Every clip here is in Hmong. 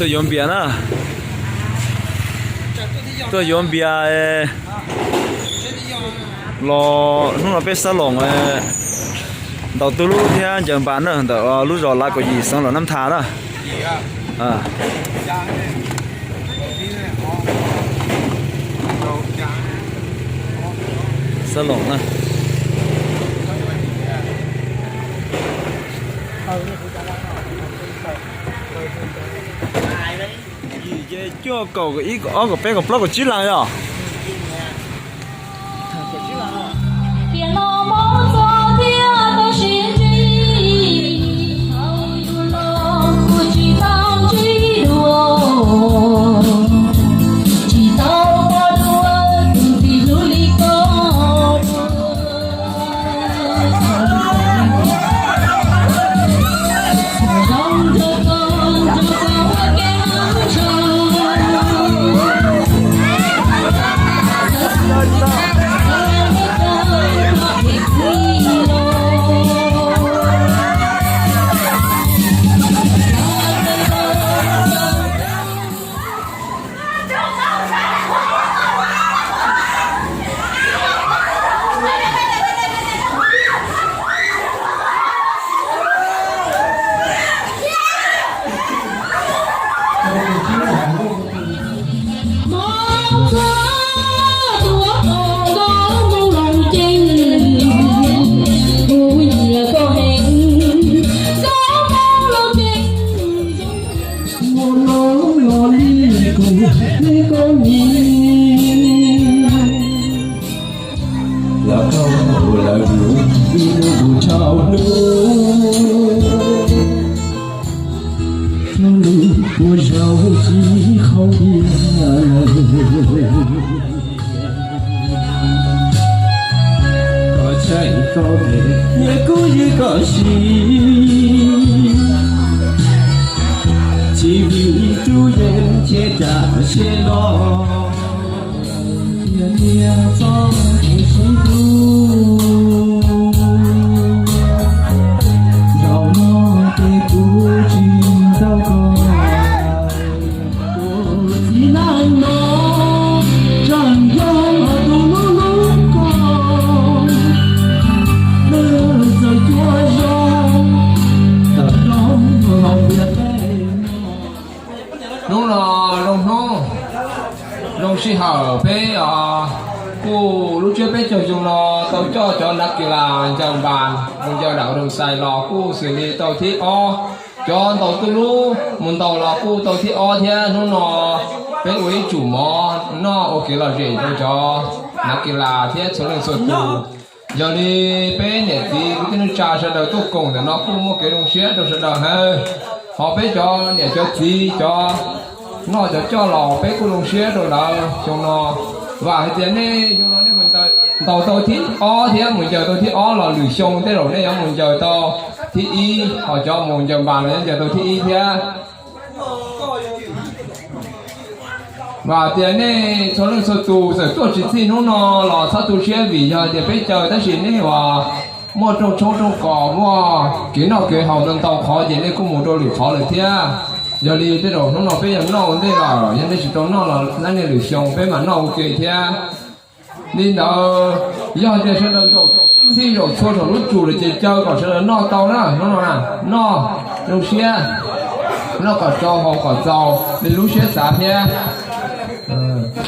Tuaj yuav npias na. Tuaj yuav npias los hnub no peb xab loos ntaus tuj lub thiab ncaws npas na ntawm lub zos Lav Kaum Yim xeev Luam Nab Thas na. Xab loos na. Yim, cuaj, kaum, ib, kaum ob, kaum peb, kaum plaub, kaum tsib leeg yog. Los koj ua lawv mus ib hnub mus tshau hnub, hnub lub ua zaus tsis qhov tiag lawm. Koj tseem koj phem, yog kuv yws koj siv, tsis vim tub yees ntshe cas siab loj. Tiag tiag txhob mus sib hlub, zaum no ces kuv tsis tau koj. Ua txiv neej no tseem yog tus hlub hlub koj, nws txawm cuag zoo tawm loo hauv ntiaj teb no. Hnub no zoo hnub, zoo sij hawm peb kuj lub tsiab peb caug xyoo no tau coj cov nav kis las ncaws npas mus ncaws dam roos xais los kuj xws li tau thib ob, cov ntaus tuj lub mus ntaus los kuj tau thib ob thiab. Hnub no peb ua ib tsum mov noj ua kev lom zem rau cov nav kis las thiab txhua leej txhua tus. Yog li peb niam txiv kwv tij neej tsa sawv daws tuaj koom ntawm no kuj muaj kev zoo siab rau sawv daws hawb. Ho peb cov niam cov txiv cov noj cov coj los peb kuj zoo siab rau lawv xyoo no. Vam hais tias nej xyoo no nej mus ntaus tau thib ob thiab mus ncaws tau thib ob los lwm xyoo tej zaum nej yuav mus ncaws tau thib ib, ho cov mus ncaws npas los yuav ncaws tau thib ib thiab. Vam tias nej txhua leej txhua tus txawm tuaj tsis txij hnub no los txhob tu siab vim yog tias peb caw tab sis nej uas muaj rooj tshoob rooj kos muaj kev noj kev haus ntau ntau qhov ces nej kuj mus rau lwm qhov lawm thiab. Yog li tej zaum hnub no peb yuav noj ua ntej lawm, yog nej tsis tau noj los nej lwm xyoo peb mam noj ua ke thiab. Li ntawd, yog tias sawv daws zaum txij zaum txhua saum lub tsum lawm ces caw kom sawv daws noj tau na, hnub no na, noj zoo siab, noj kom tsau haus kom txaus li lub siab xav thiab.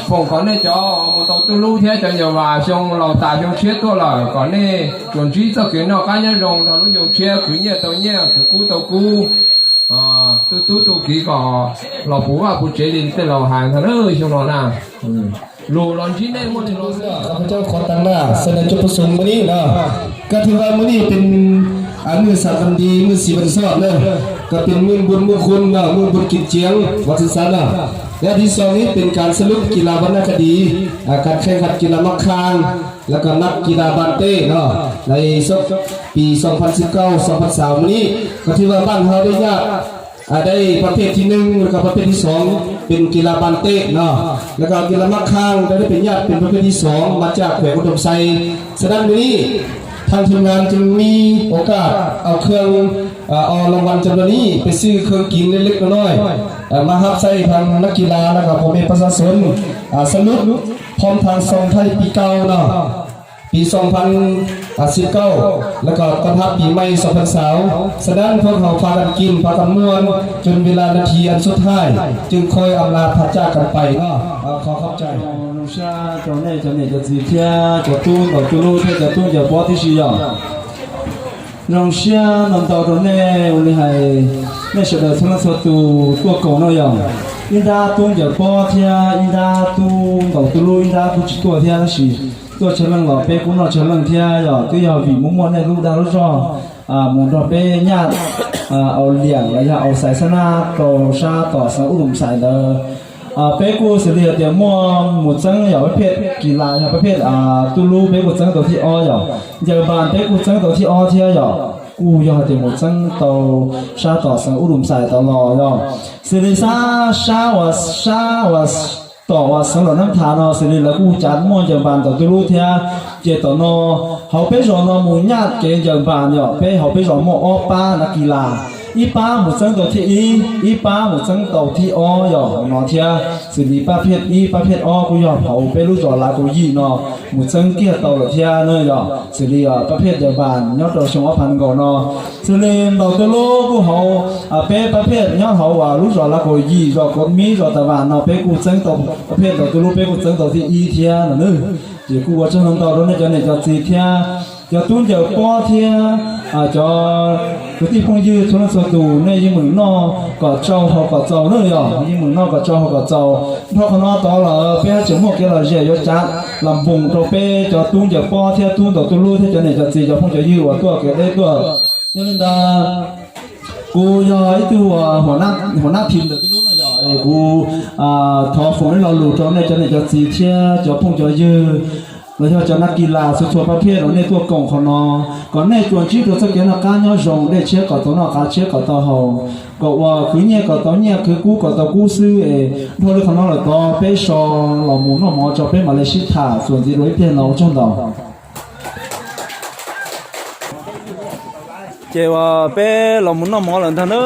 Foom kom nej cov mus tau tuj lub thiab cov ncaws vas xyoo laus tas xyoo tshiab tuaj lawm kom nej tsuas ntsib txoj kev noj qab nyob zoo nrog lub xyoo tshiab khwv nyiaj tau nyiaj, khwv kub tau kub, tu tub tu kiv kom los puv vaj puv tsev li tej laus hais ntag na xyoo no na. Lus los ntsib nej muaj li no xwb. ข้าพเจ้าขอตั้งหน้า แสดงจุดประสงค์มื้อนี้เนาะ ก็ถือว่ามื้อนี้เป็น อ่า มื้อสามวันดี มื้อสี่วันซ้อนเนาะ ก็เป็นมื้อบุญมงคลเนาะ มื้อบุญกินเจียง ว่าซั่นซะเนาะ และอันที่สองนี้เป็นการสรุปกีฬาวรรณคดี อ่า การแข่งขันกีฬาหมากคาง แล้วก็นักกีฬาบาเต้เนาะ ในศกปี สองพันสิบเก้า สองพันสาม มื้อนี้ ก็ถือว่าบ้านเฮาได้ญาติ อ่า ได้ประเภทที่หนึ่ง แล้วก็ประเภทที่สอง เป็นกีฬาบาเต้เนาะ แล้วก็กีฬาหมากคาง ก็ได้เป็นญาติเป็นประเภทที่สอง มาจากแขวงอุดมไซ ฉะนั้นมื้อนี้ทางทีมงานจึงมีโอกาสเอาเครื่อง เอารางวัลจำนวนนี้ไปซื้อเครื่องกินเล็กๆน้อยๆ มาฮับใช้ทางนักกีฬาแล้วก็พ่อแม่ประชาชน สรุปพร้อมทางส่งท้ายปีเก่าเนาะ ปีสองพันสิบเก้า แล้วก็ต้อนรับปีใหม่สองพันสาว ฉะนั้นพวกเราพากันกินพากันม่วน จนเวลานาทีอันสุดท้าย จึงค่อยอำลาพระจากกันไปเนาะ ขอขอบใจ Zoo siab rau nej cov niam cov txiv thiab cov tub ntaus tub lub thiab cov tub ncaws pob tib si yom. Zoo siab ntau ntau rau nej ua li hais nej sawv daws txhua leej txhua tus tuaj koom no yom. Ib nrab tub ncaws pob thiab ib nrab tub ntaus tub lub ib nrab kuj tsis tuaj thiab tab sis tuaj tsawg leej los peb kuj noj tsawg leej thiab yom. Twb yog vim muaj muaj nej lub dag lub zog mus nrog peb nyaj au liam los yog au xais xab nab rau sab tom xeev ub lus xais ntawd. Peb kuj xws li hais tias muaj mus txeeb yog pab phej kis las yog pab phej tub lub peb kuj txeeb tau thib ob yom. Ncaws npas peb kuj txeeb tau thib ob thiab yom. Kuj yog hais tias mus txeeb tau sab tom xeev ub lus xais tau los yom. Xws li sab sab uas sab uas tom uas xeev Luam Nab Thas no xws li lawv kuj cav muaj ncaws npas ntaus tub lub thiab. Ces tom no hauv peb zos no mus nyaj kev ncaws npas yom, peb hauv peb zos muaj ob pab nas kis las, ib pab mus txeeb tau thib ib, ib pab mus txeeb tau thib ob yom. Hauv no thiab xws li pab phej ib pab phej ob kuj yog hauv peb lub zos Lav Kaum Yim no mus txeeb kiag tau lawm thiab na yom. Xws li pab phej ncaws npas nyob rau xyoo ob phav nees nkaum no, xws li ntaus tub lub kuj hauv peb pab phej nyob hauv lub zos Lav Kaum Yim zos Kaum Mib zos Tas Vas no peb kuj txeeb tau, pab phej ntaus tub lub peb kuj txeeb tau thib ib thiab no nawb. Ces kuj ua tsaug ntau rau nej cov niam cov txiv thiab cov tub ncaws pob thiab cov kwv tij phooj ywg txhua leej txhua tus, nej yeej meem noj kom tsau haus kom txaus nawb yom, yeej meem noj kom tsau haus kom txaus. Nrho qhov no tod lawm peb tseem muaj kev lom zem yuav cav las npoos rau peb cov tub ncaws pob thiab tub ntaus tub lub thiab cov niam cov txiv cov phooj cov ywg uas tuaj kev deb tuaj. Yog li ntawd kuv yog ib tug huam nab thim ntawm tub lub no yom, kuv thov foom ib lo lus rau nej cov niam cov txiv thiab cov phooj cov ywg los yog cov nas kis las txhua txhua pab phiaj rau nej tuaj koom qhov no, kom nej tsuas ntsib rau txoj kev noj qab nyob zoo, dej tshiab kom tau noj, qav tshiab kom tau haus, kom ua khwv nyiaj kom tau nyiaj, khwv kub kom tau kub xwb es dhau li qhov no lawm tod peb so los mus noj mov tso peb mam li sib tham txuas ntxiv dua ib pliag no ua tsaug ntau. Ces uas peb los mus noj mov lawm ntag na,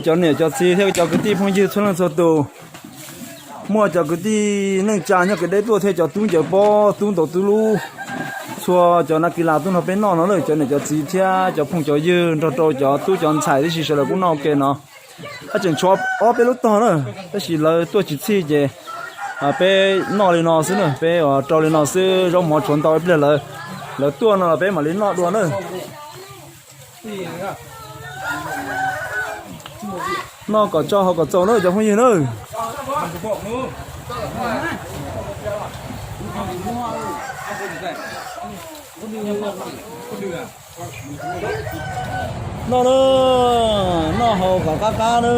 cov niam cov txiv thiab cov kwv tij phooj ywg txhua leej txhua tus, muaj cov kwv tij neej tsa nyob kev deb tuaj thiab cov tub ncaws pob tub ntaus tub lub, txhua cov nas kis las tuaj nrog peb noj no na, cov niam cov txiv thiab cov phooj cov ywg nrog rau cov tub cov ntxhais tib si sawv daws kuj noj ua ke no. Tab tseem tshuav ob peb lub tog na, tab sis lawv tuaj tsis txhij ces peb noj li no xwb na, peb rau li no xwb, zaub mov tshuav ntau ib pliag lawv, lawv tuaj no los peb mam li noj dua na. Noj kom tsau haus kom txaus na cov phooj ywg na. Noj na, noj haus kom qab qab na.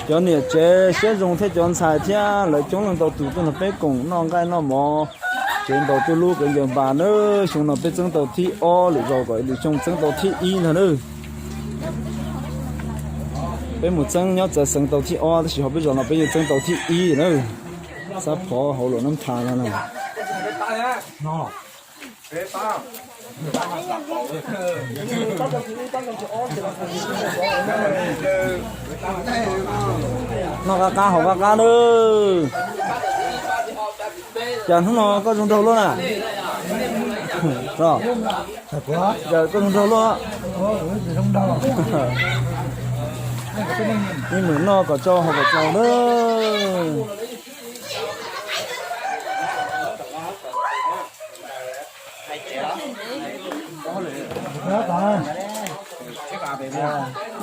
Cov niam tsev siab zoo thiab cov ntxhais thiab lawv coob leej ntau tus tuaj nrog peb koom noj nqaij noj mov, tsev ntaus tub lub kev ncaws npas na. Xyoo no peb txeeb tau thib ob lwm zaus kom lwm xyoo txeeb tau thib ib ntag na. Peb mus txeeb nyob txawv xeev tau thib ob tab sis hauv peb zos no peb yeej txeeb tau thib ib na. Xab phov hauv Luam Nab Thas no na. Noj qab qab haus qab qab na. Cas hnub no koj zoo nraug luaj na? Koj zoo nraug luaj. Yeej meem noj kom tsau haus kom txaus na.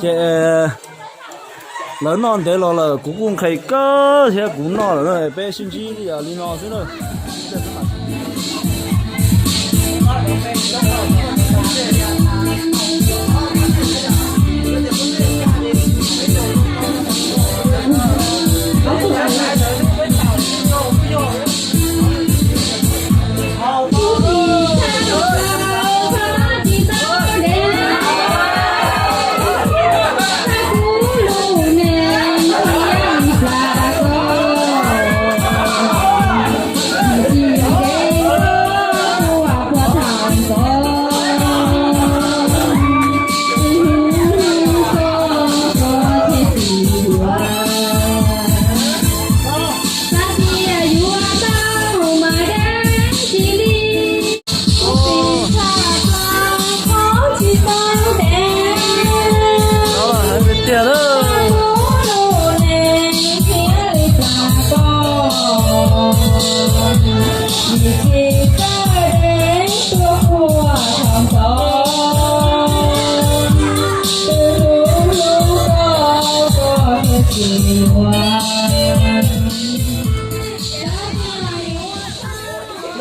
Ces lawv noj ntev los lawm kuv kuj nqhis kawg thiab kuv noj lawm na, peb sib ntsib li no xwb na.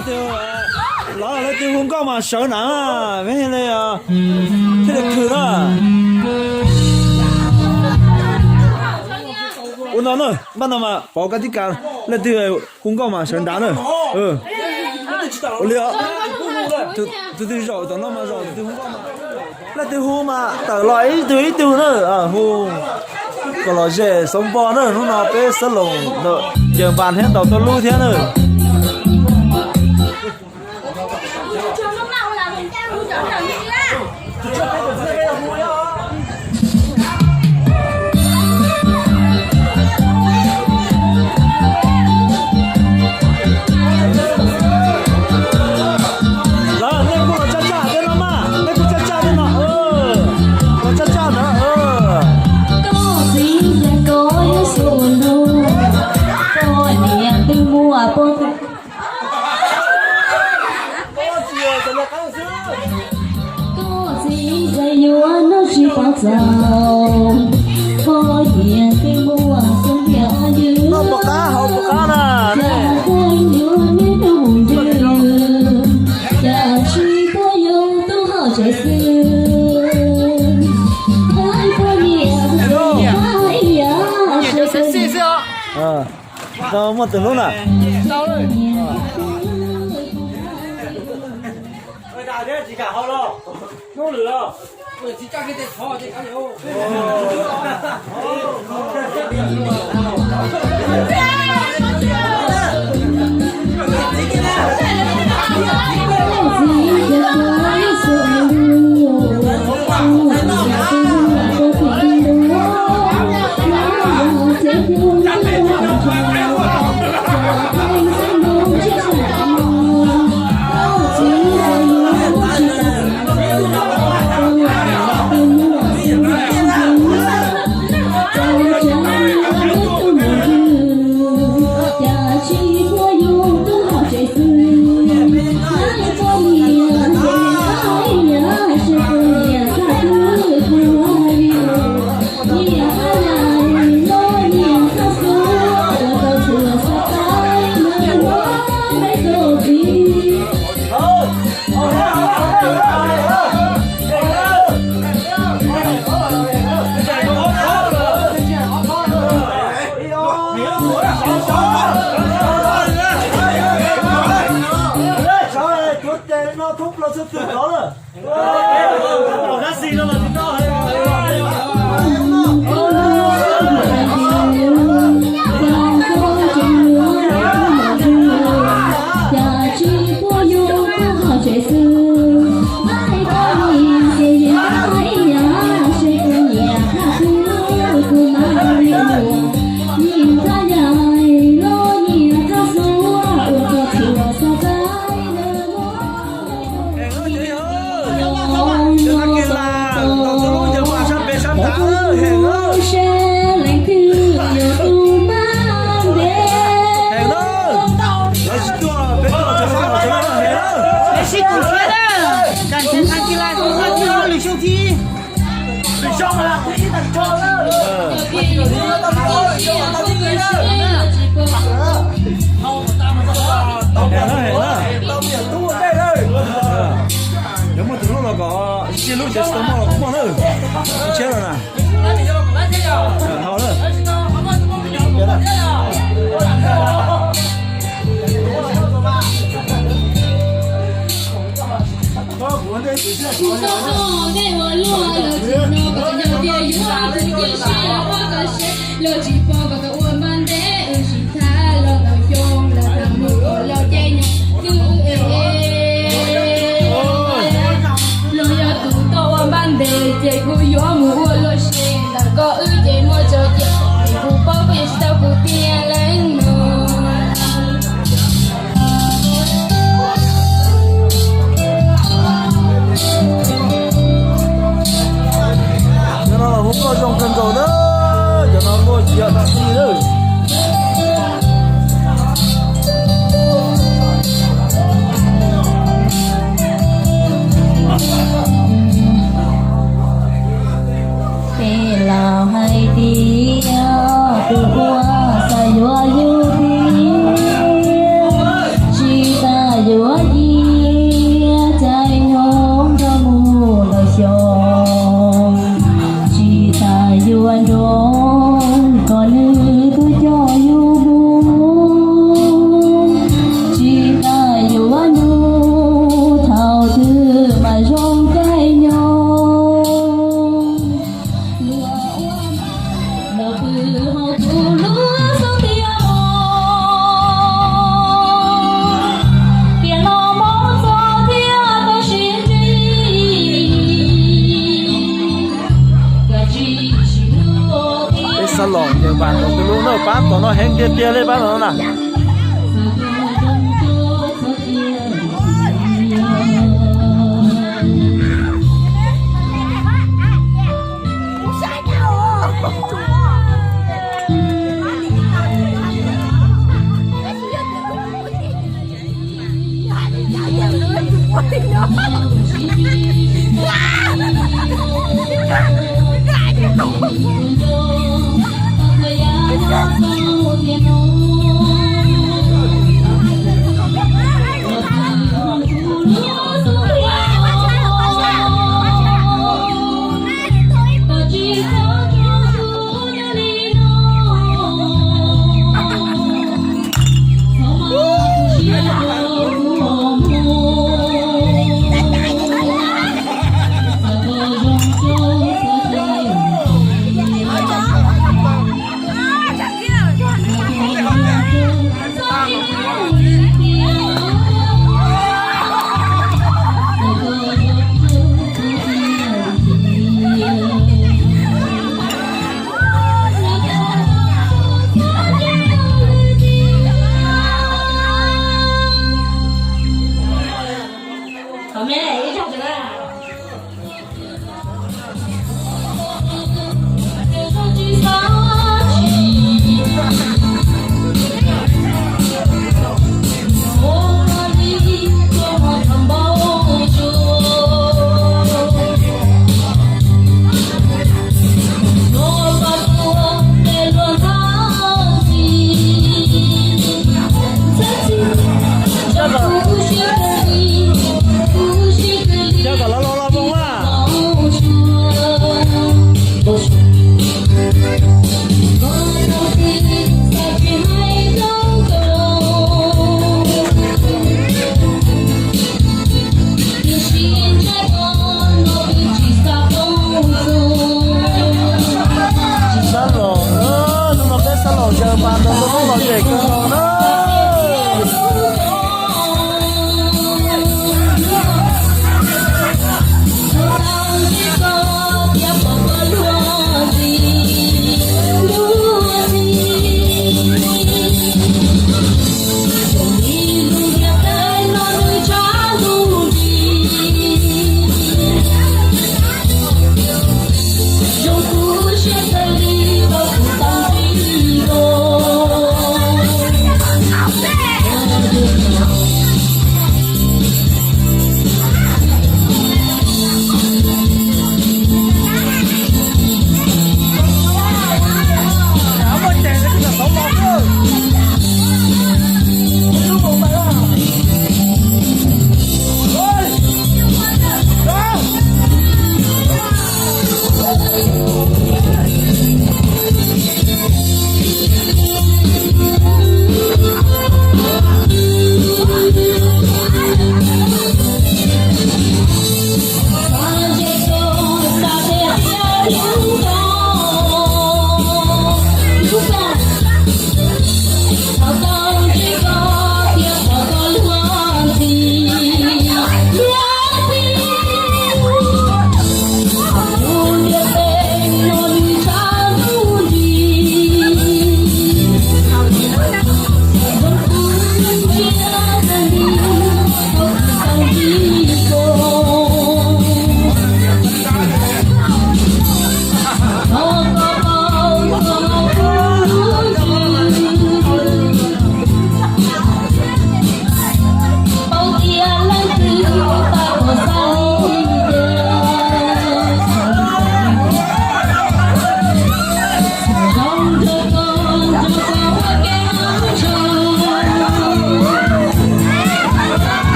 Leej twg, leej twg hu nkauj mas sawv nrad, thiaj li khwv na. Ua no na, npaj no mas pauv kab tib kas, leej twg hu nkauj mas sawv nrad na. Ua li, tus twg zaum tom no mas zaum, tus twg hu nkauj mas. Leej twg hu mas tawm los ib tug ib tug na, hu kom lom zem xov npo na, hnub no peb xab loos ntawm Yawg Npas thiab ntaus tau lub thiab na. Lawv, nej kuj los tsaj tsaj tej no mas, nej kuj tsaj tsaj tej no, los tsaj tsaj ntawd. Koj txiv yog koj yuav xu ntu, koj niam twb muaj poj twb Koj txiv txawm yuav noj tsis pom txaus, koj niam twb muaj xub ntiag ywg. Noj pom qab haus pom qab na. Cas koj yuav niaj hnub mus ywg, cas tsis tuaj yug tub hauj tsev xwb. Hais poj niam, hais yam, muaj tus hlub na. Yog muaj tus hlub los kom sib hlub, cov tsis tau muaj los kuj muaj na. Tshiab no na. Hau na. Ua ntej ua luaj los tsis hnov kom nyob tias yuav tus cia siab los poj kom seb, los tsis pom kom tau ua npaj ntev, wb sib tham los tau xyoo los tham mus kom los ces nyob twj es. Los yog tus tau ua npaj ntev ces kuv yuav mus ua lub tsev ntawm koj wb ces muaj tso cia, es kuv paub koj yuav tsis tau kuv tiag leej no. Cov no los hu nkauj zoo kawg nkaus na, cov no nkauj yog tsis li na. Yuav cia caij nyoog nrog mus lawm xyoo, tsis tas yuav nrog kom nws tuaj coj yus mus, tsis tas yuav nug thaum twg mas zoo caij nyoog. Los pw hauv kuv lub xub ntiag mog, tiam no mob txog thiab tau sib ntsib. Peb sab los ces vas los tus lub no pab tom no heev tiag tiag li pab tom no na.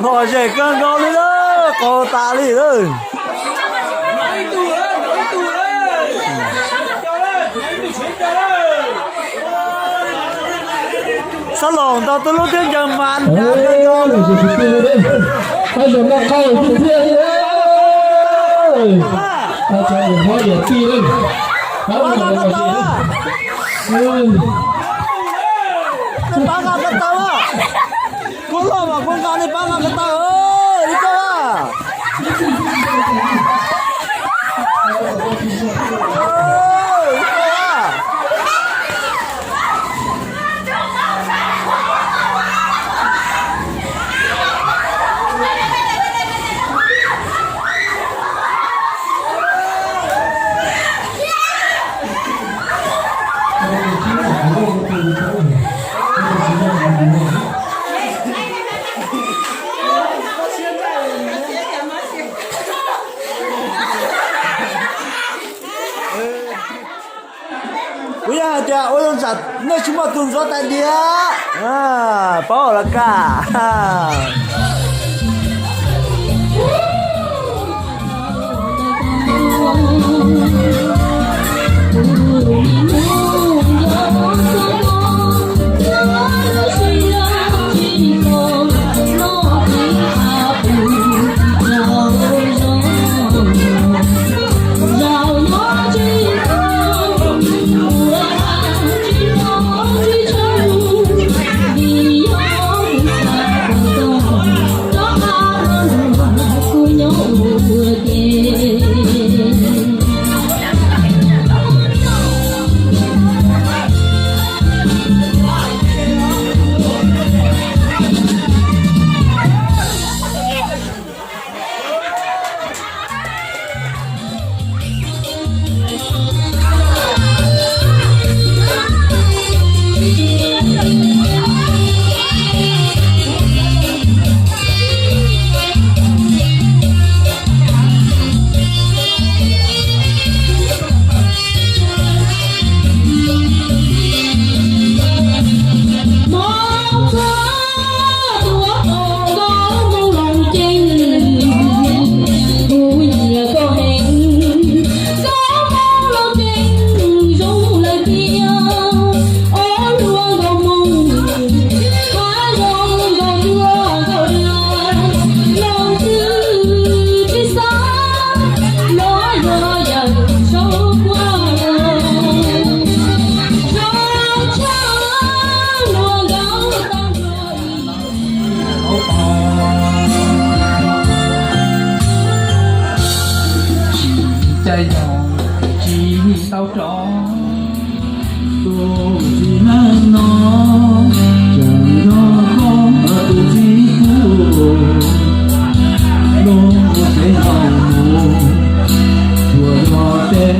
Lom zem kawg nkaus li lawm, qaug tas li lawm. Sab laug ntau twb lub thiab ncaws mas. Kuv loj mas kuv nqa nej pab nqa ko tau li ko. Kuv yog hais tias ua zoo tsam nej tsis muaj tus ntxuav tais diav, paub lawm kag. Tsis tau rov tus txiv neej no, tseem yog koj tus txiv kuv, lub ntiaj teb no mus, tsuas yog tej thaum teb,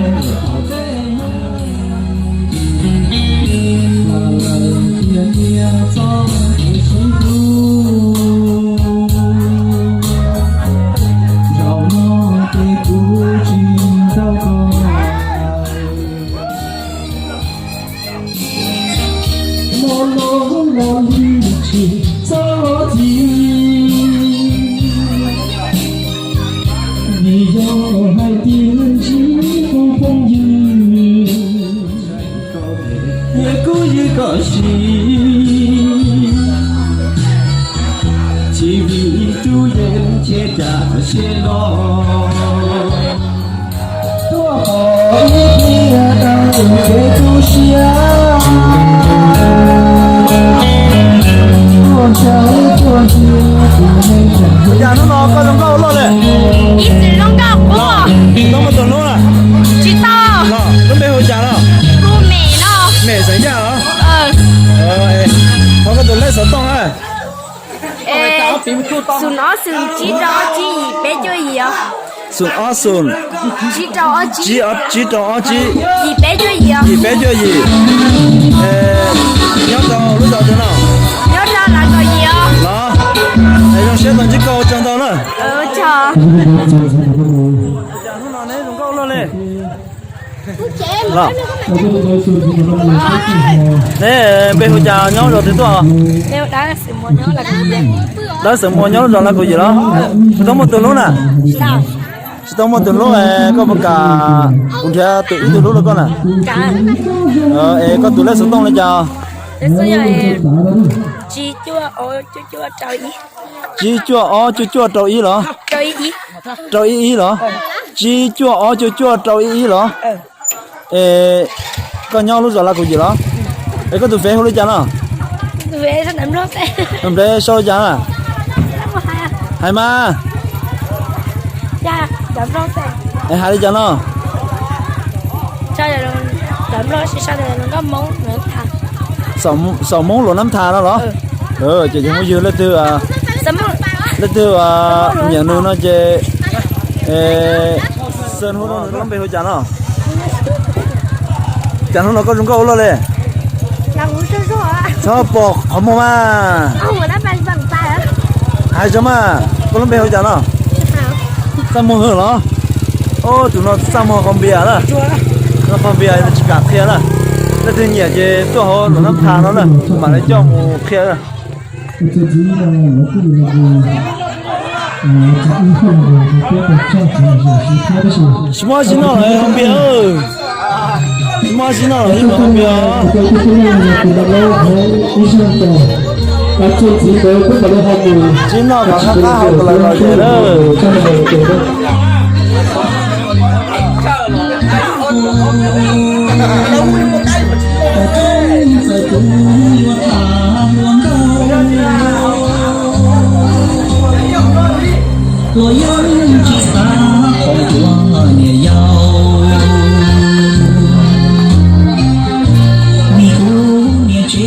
tiag tiag txhob sib hlub. Zaum no ces kuv tsis tau koj. Los los los li tsis txhob txim, vim yog hais tias ntsib kuv phooj ywg, yog kuv ywg kom siv, tsis vim tus yeej cheb ram siab loj. Tuaj pom ib pliag tau kev tu siab, tuaj ntshaw tuaj ntsia tus neeg tseem hlub. Cas hnub no koj zoo nkauj ua luaj li? Ib txwm zoo nkauj qub. Koj muaj tus hlub na? Tsis tau. Lub npe hu cas no? Hu Mem no. Mem xeem Yaj los? Thov koj tus lej xov tooj na. Xoom ob xoom tsib rau ob tsib yim peb cuaj yim os. Xoom ob xoom tsib rau ob tsib, tsib rau ob tsib yim peb cuaj yim os. Yim peb cuaj yim. Nyob rau lub zos twg no? Nyob rau Lav Kaum Yim os. Los, es zoo siab tau ntsib koj, ua tsaug ntau na. Hnub no neb zoo nkauj ua luaj li. Los, neb npe hu cas, nyob zos twg tuaj? Dawb Xeem Muas, nyob zos Laj Kaus Yim los? Tsis tau muaj tus hlub na? Tsis tau muaj tus hlub, koj puas kam kuv nrhiav tus ib tug hlub rau koj na? Es koj tus lej xov tooj li cas? Tsib cuaj ob cuaj cuaj rau ib los? Rau ib ib los? Tsib cuaj ob cuaj cuaj rau ib ib los? Es koj nyob lub zos Laj Kaus Yim los? Es koj tus fev hu li cas no? Npe sau li cas na? Hais mas. Es hais li cas no? Xaum Moob Luas Nab Thas no los? Ces cov phooj ywg leej twg, leej twg nyiam nws no ces, koj lub npe hu cas no? Cas hnub no koj zoo nkauj ua luaj li? Txhob pom qhov muag mas. Hais tso mas, koj lub npe hu cas no? Txaj Muag Hwm los? Tus no Txaj Muag Qhov Npias na. Qhov Npias tsis kam qhia na. Leej twg nyiam ces tuaj hauv Luas Nab Thas no na, kuv mam li coj mus qhia. Tsis muaj tsis noj los Qhov Npias. Tsis muaj tsis noj los Qhov Npias. Tsis noj kom qab qab hauv tas lais los ces lawm. Los yog tsis xav qhov ua niam yau, nim kuv niam tsev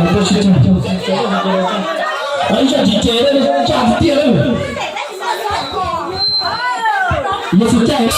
nws yeej zoo txaus.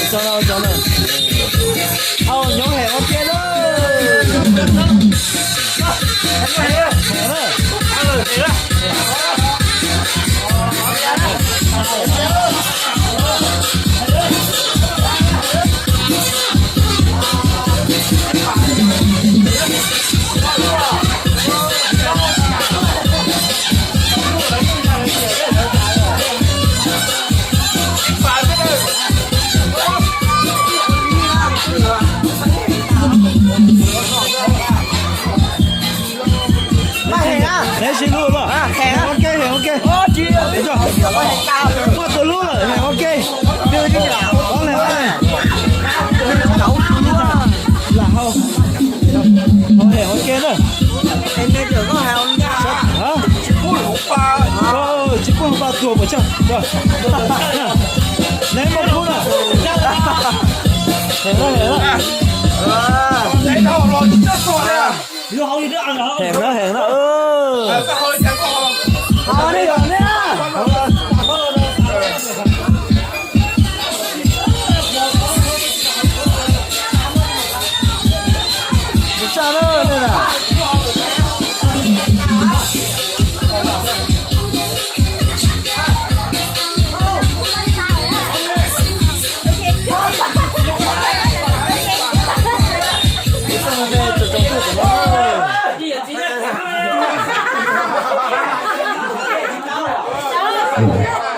Cov no, cov no. Au, nyob hem ua ke na. Neb sib hlub lawm. Hem ua ke, hem ua ke. Muaj tus hlub lawm, hem ua ke. Ob leeg, ob leeg. Lam hau. Hem ua ke na. Tsis pub hluv pa tuag puas tsawg. Neb muaj kub na. Hem na, hem na. Hem na, hem na. ntawd.